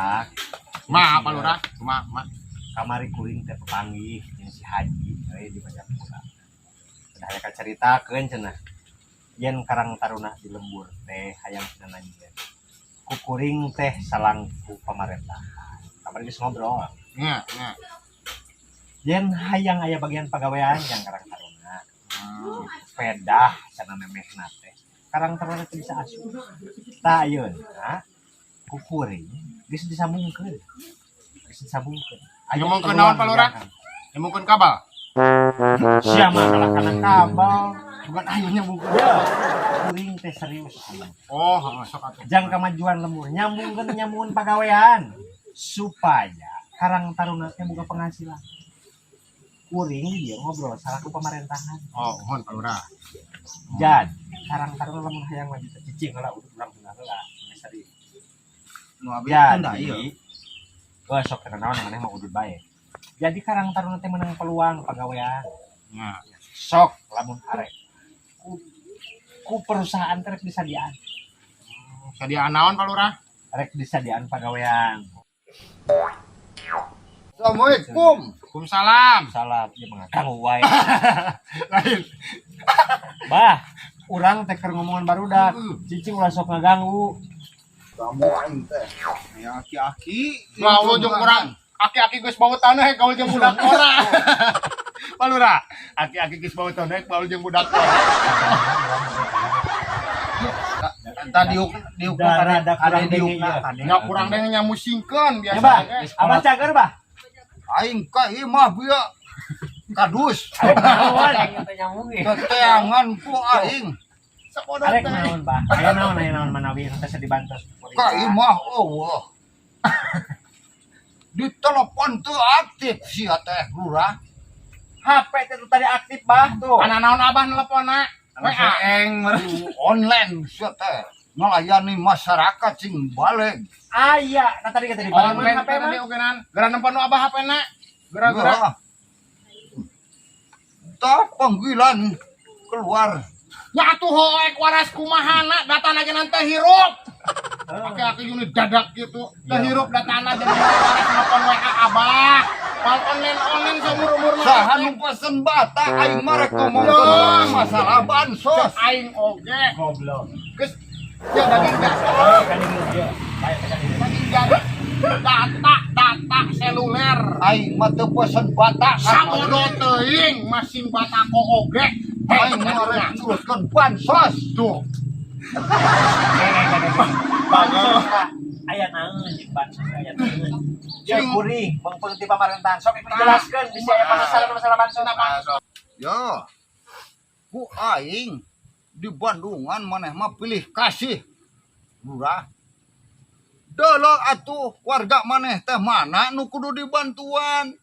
Barudak. Ma, Pak Lurah? Kumaha, kumaha? Kamari kuring teh pepanggih jeung si Haji euy di Majapura. Cenah aya kacaritakeun cenah. Yen Karang Taruna di lembur teh hayang cenah nanjeun. Ku kuring teh salangku pamarentahan. Kamari geus ngobrol. Nya, nya. Yen hayang aya bagian pagawean yang Karang Taruna. Pedah cenah memehna teh. Karang Taruna teh bisa asup. Tah ayeuna ku kuring geus disambungkeun. Geus disambungkeun. Aya Nyambungkeun naon, Pak Lurah? Nyambungkeun kabel. Siapa kalah kana kabel? Bukan ayo nyambungkeun. Ya, kuring teh serius. Oh, heeh, sok atuh. Jang kemajuan lembur, nyambungkeun nyambungkeun pagawean supaya Karang Taruna teh boga penghasilan. Kuring dia ngobrol salaku pemerintahan. Oh, mohon Pak Lurah. Jadi Karang Taruna lamun hayang maju teh cicing heula udah urang tengah heula serius. Nu abi tenda Jadi, ieu. wah, sok teu naon maneh mah udud bae. Jadi Karang Taruna teh menang peluang pagawean. Nya. Sok lamun arek. Ku perusahaan teh rek disadiaan. Sadiaan naon, Pak Lurah? Rek disadiaan pagawean. Assalamualaikum. Waalaikumsalam. Salam, ieu mah ganggu wae. Lain. Bah, urang teh keur ngomongan barudak. Cicing ulah sok ngaganggu. Kamu aing teh. Ya aki-aki. Gaul jeung urang. Aki-aki geus bau tanah gaul jeung budak ora. Pak Lurah, aki-aki geus bau tanah gaul jeung budak ora. Tadi diuk diuk. Rada kurang diuk. denge ieu. Nya kurang denge nya musingkeun Ya, biasa. Bah, Ge. abah cager, Bah. Aing ka imah bieu kadus. Arek naon? Keteangan ku aing. Sapodo Arek teh. Naon, Bah? Aya naon, aya naon manawi teh dibantos? Ka imah eueuh. Di telepon tuh aktif sia teh, Lurah. HP teh tadi aktif, Bah, tuh. Ana naon abah nelponna? WA. Eng online sia teh ngalayani masyarakat sing balik. Aya, nah tadi kata di Online HP teh mah. Tadi ogenan. Geura nempon nu abah HP-na. Geura-geura. Geura. Tah panggilan keluar. Ya atuh hoek waras kumahana datana ge teh hirup. Aki-aki ini dadak gitu. Teh hirup datana jadi waras nelpon WA abah. Pal online online seumur umur mah. Saha nu pesen bata, aing mah rek ngomong masalah bansos. Aing oge. Goblok. Geus ya daging gas. Kan ini dia. Baik, kan ini. Daging gas. Data data seluler. Aing mah teu pesen bata. Sabodo teuing masing batako oge. Aing mah rek nguruskeun bansos. Tuh. Bansos, Pak. Aya naon jeung bansos aya naon? Ya kuring, bangpeung ti pamarintahan sok dijelaskeun bisa aya masalah masalah bansos. Ya. Ku aing di Bandungan maneh mah pilih kasih. Lurah. Delok atuh warga maneh teh mana nu kudu dibantuan.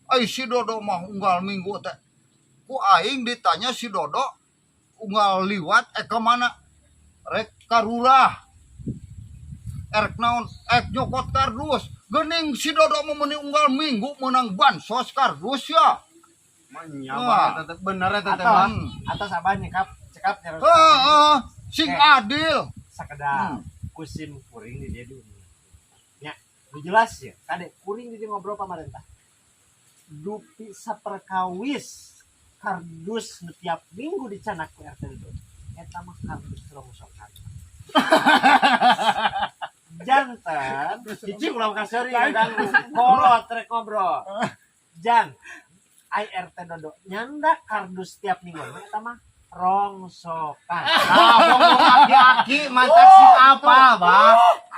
Ai si Dodo mah unggal minggu teh. Ku aing ditanya si Dodo unggal liwat ka mana? Rek ka lurah. Erek naon? Ek nyokot kardus. Geuning si Dodo mah meuni unggal minggu menang bansos kardus ya. Manya Wah. banget bener eta teh Atau mah. atas abah nyekap cekap nyerot. Heeh, sing adil. Sakedap kusim kuring di dia dulu. Nya, nu jelas ya. Kade kuring di dia ngobrol pamarentah. Dupi saperkawis kardus nu tiap minggu dicanak ku RT itu. Eta mah kardus rongsokan. Janten, cicing ulah kaseuri ganggu. Kolot rek ngobrol. Jan, ai RT Dodo nyanda kardus tiap minggu eta mah rongsokan. Ah, ngomong aki-aki mantap sing apa, Bah?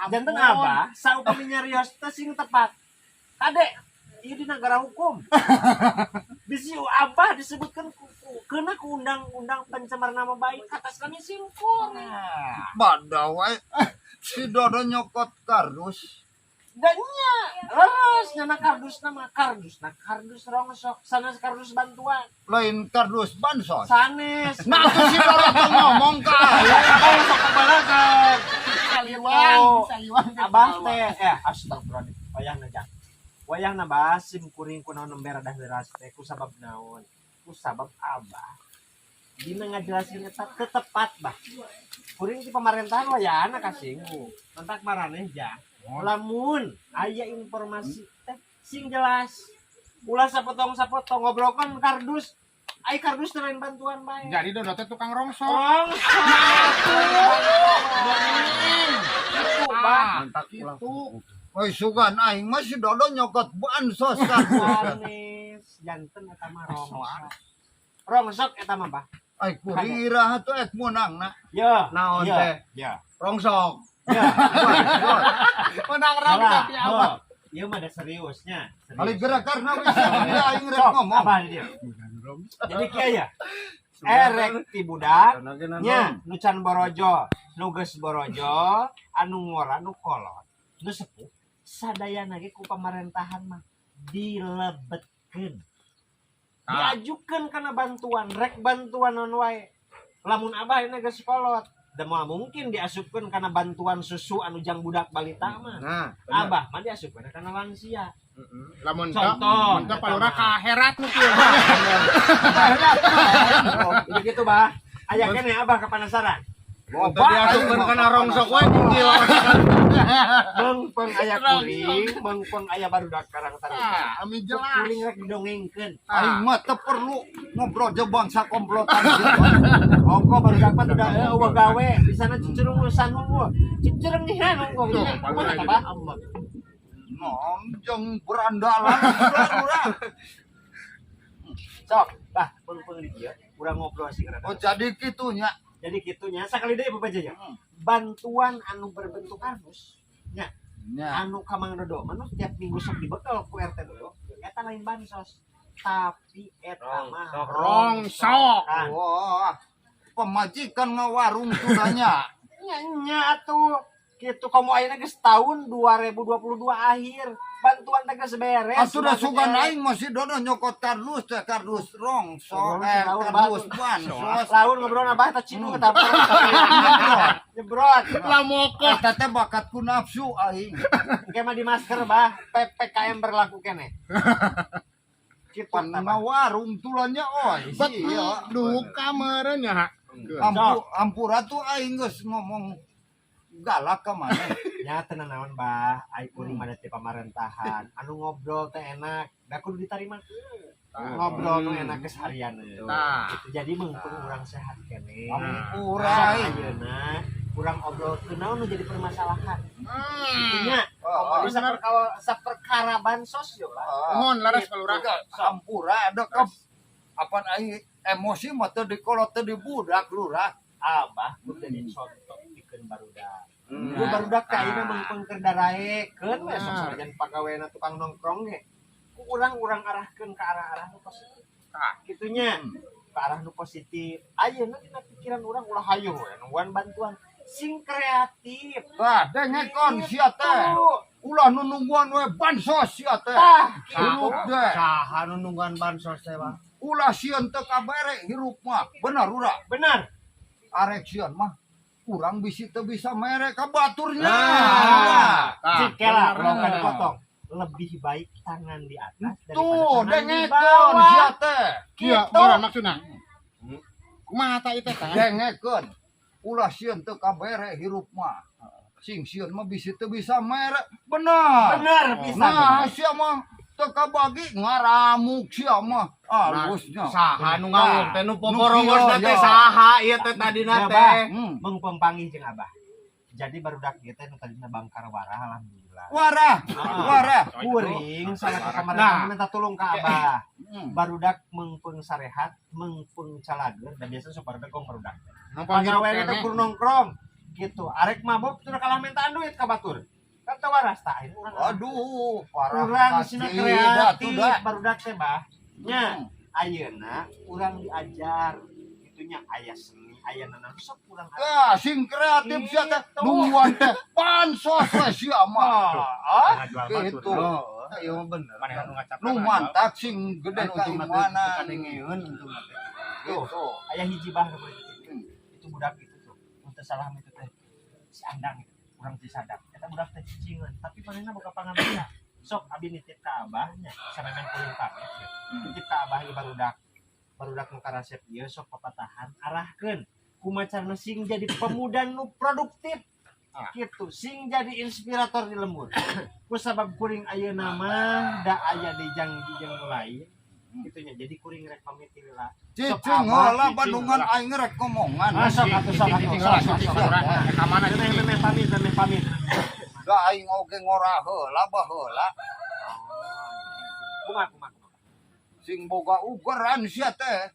Janten abah, saupami nyarios teh sing tepat. Kade, ieu di negara hukum. Bisi abah disebutkan kena ku undang-undang pencemaran nama baik atas kami simkuring. Bada wae. Si Dodo nyokot kardus. Dan nya, leres nyana kardus nama kardus, nah kardus rongsok, sanes kardus bantuan, Lain kardus bansos. Sanes. Nah, tuh si Dodo tuh ngomong ka aing. Abah sok kebalagan. Saliwang, Oh. saliwang. Abah teh, eh astagfirullah, wayahna jang. Wayahna bah sim kuring kunaon nembe rada heuras teh ku sabab naon? Ku sabab abah dina ngajelaskeun eta teu tepat, bah. Kuring di pemerintahan wayahna kasinggung. Mentak maraneh jang. Lamun aya informasi teh sing jelas. Ulah sapotong-sapotong ngobrolkan kardus. Ai kardus teh lain bantuan bae. Jadi Dodo teh tukang rongsok. Rongsok. Itu, Bah. Mantap gitu. Oi sugan aing mah si Dodo nyokot bansos kan. Sanes janten eta mah rongsok. Rongsok eta mah, Bah. Ai kuring iraha tuh ek meunangna. Yo, Naon yo, teh? Ya. Rongsok. Ya. Menang rongsok ya Abah. Ieu mah ada seriusnya. Serius. Kali gerak karena bisa aing rek Sok, ngomong. apa di dia? Jadi kieu ya. Erek ti budak nya nu can borojo, nu geus borojo, anu ngora, nu kolot, nu sepuh, sadayana ge ku pamarentahan mah dilebetkeun. Diajukeun kana bantuan, rek bantuan naon wae. Lamun abah ini geus kolot, da moal mungkin diasupkeun kana bantuan susu anu jang budak balita mah. Nah, bener. Abah mah diasupkeun kana lansia. Lamun teu, Contoh. mun teu palura ka akhirat nu kieu. Jadi gitu, Bah. Aya keneh abah kepanasaran. Loba Diasupkeun kana rongsok we kieu. Mengpeng aya kuring, mengpeng aya barudak Karang Taruna. Ah, ami jelas. Kuring rek didongengkeun. Aing mah teu perlu ngobrol jeung bangsa komplotan gitu. Ongko barudak mah udah eueuh gawe, di sana cucurung urusan unggul. Cucurengihan ongko. Tuh, Kumaha tah, Bah? Non jeung berandalan lurah. Sok, Bah, mengpeng di dieu, urang ngobrol sing rada. Oh jadi kitunya. Jadi kitunya sakali deui Bapak Jaya. Bantuan anu berbentuk kardus nya Nya. Anu ka Mang Dodo mah nu tiap minggu sok dibekal ku RT Dodo eta lain bansos tapi eta mah Rongsok. Kan. Wah, pemajikan ngawarung tudanya. Nya nya atuh kitu komo ayeuna geus tahun 2022 akhir bantuan teh geus beres. Atuh da sugan aing masih Dodo nyokot kardus teh kardus rongsok Rongsok, eh laun kardus batu. bansos. Laun ngobrol abah teh cinu eta nyebrot. Lamoko. Eta teh bakat ku nafsu aing. Engke mah di masker bah PPKM berlaku keneh. Kitu Pan tah, Bah. ngawarung tulanya oi. Bet Iya. duka meureun nya. Ampu, ampura tuh aing geus ngomong galak ka maneh. Nya teu naon bah, ai kuring mah da ti pamarentahan. Anu ngobrol teh enak, da kudu ditarima. Ngobrol nu enak geus harian. Tah. Gitu. Jadi mengpeng urang sehat keneh. Ampura Sok aing. ayeuna urang obrol naon nu jadi permasalahan. Itunya Oh, di saperkara saperkara bansos yo, Pak. Mohon laras kalurah. Ampura ada ke apa aing emosi mah teu dikolot teu dibudak lurah. Abah kudu jadi contoh pikeun barudak. Hmm. Lu barudak ka ayeuna mengpeng keur daraekeun we sok sanajan pagawena tukang nongkrong ge. Ku urang-urang arahkeun ke arah-arah nu positif. Tah. Kitunya ke arah nu positif. Ayeuna dina pikiran urang ulah hayu we nungguan bantuan sing kreatif. Tah dengekon sia teh. Tuh. Ulah nu nungguan we bansos sia teh. Tah, Hirup deh. Saha nu nungguan bansos teh, Bang? Ulah sieun teu kabere hirup mah. Bener urang. Benar. Arek sieun mah urang bisi teu bisa mere ka baturnya. Nah, Tah, cik kela, bener. ulah kan dipotong. Lebih baik tangan di atas daripada Tuh, tangan di dengekon bawah. sia teh. Iya, Gitu. meureun maksudna. Kumaha ta ieu teh tah? Dengekeun. Ulah sieun teu kabere hirup mah. Sing sieun mah bisi teu bisa mere. Bener. Bener pisan. Nah, sia mah teu kabagi ngaramuk sia mah. Alusnya. Saha nu ngawung teh nu Nu poporongosna kieu, teh ya. saha ieu teh tadina Ya, teh. Bah. Hmm. Mengpempanggih jeung Abah. Jadi barudak ieu teh nu tadina bangkar warah alhamdulillah. Warah, warah. Kuring salah ke kamar Nah. minta tolong ke Abah. Barudak mengpeng sarehat, mengpeng calager dan biasa sok barudak gong barudak. Numpang hirup Pagawean teh keneh. kur nongkrong gitu. Arek mabok sudah kalah mintaan duit ka batur. Kan teu waras tah ayeuna urang. Aduh, parah. Urang sina Kaki, kreatif dah, tuh, dah. barudak teh bah. Nya Hmm. ayeuna urang diajar gitunya aya seni aya naon sok urang Ya, sing kreatif sia teh Gitu. nungguan teh pansos we sia mah. Ah, Gitu. Oh, ieu mah bener. Nu mantak sing gede Kan untungna teh keimanan. teu kadengeun untungna teh. Gitu. Aya hiji bah nu boleh dititip. Itu budak itu tuh. Mun teu salah mah itu teh si Andang itu. Urang Cisadap. Eta budak teh cicingeun, tapi manehna boga pangabia. Sok abi nitip ka abahnya, samemen kuring pamit. Nitip ka abah ieu barudak. Barudak nu karasep ieu sok papatahan arahkeun kumaha carana sing jadi pemuda nu produktif. Gitu, sing jadi inspirator di lembur. Ku sabab kuring ayeuna mah da aya di jang di jang nu lain. Gitu nya. Jadi kuring rek pamit heula. Cicing heula, Bandungan, aing rek ngomongan. Ah, sok atuh, sok atuh, sok sok, Cicing sok. heula. Ka mana Memeh cicing? Memeh pamit, memeh pamit. Da aing oge ngora heula baheula. Kumaha, kumaha, kumaha? Sing boga ugeran sia teh.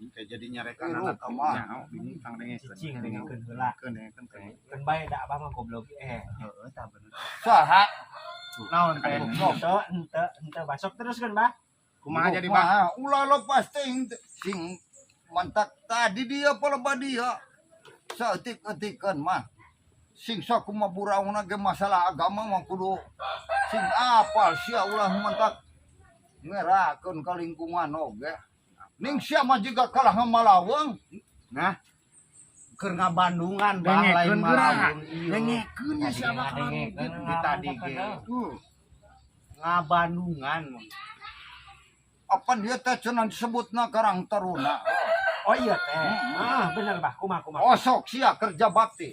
Kayak jadi nyarekan Hirup anak mah. Bingung tang dengekeun. Cicing dengekeun heula. Dengekeun. Keun bae da abah mah goblok eh. Heeh, tah bener. Saha? Naon teh? Henteu, henteu, henteu basok terus kan, Bah. Kumaha jadi, Bah? Kumaha? Ulah lepas ting sing mantak tadi dia paleba dia. Saeutik-eutikeun mah. Sing sakumaha buraungna ge masalah agama mah kudu sing apal sia, ulah mantak ngerakeun ka lingkungan oge. Ning sia mah jiga kalah malaweng. Nah, keur ngabandungan, Bang, lain Dengekeun geura. malaweng. Iya. Dengekeun ya si abah kalau Dengekeun. Di tadi ge Tuh. ngabandungan. Apa dia teh cenah disebutna Karang Taruna. Oh iya teh. Ah, bener, Bah. Kumaha, kumaha? Osok sia kerja bakti.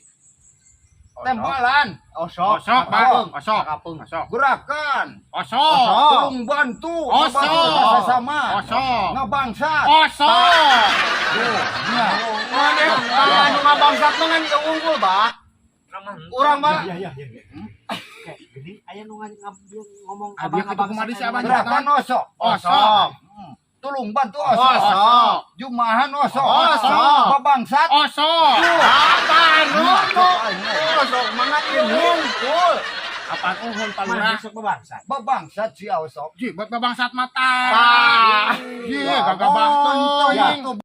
Tembalan, Osok. Osok, Bang. Osok. Kapeung. Osok. Gerakan, Osok. tolong bantu, Osok. ngabantu sesama, Osok. ngabangsat. Osok. Tuh, nya. Mana anu ngabangsat mah ngan ieu unggul, Bah. Urang mah Ya ya ya. Ya. Kayak gini aya nu ngomong Ah, dia kudu kumaha si abah. Gerakan osok. Osok. Tolong bantu osok. Osok. Jumahan osok. Osok. Babangsat. Osok. Apa anu osok mah ngan ieu unggul. Apaan unggul, Pak Mah Lurah? besok bebangsat. Babangsat si osok. Ji, buat babangsat mata. Tah. Ji, gagah bah Ya, teuing.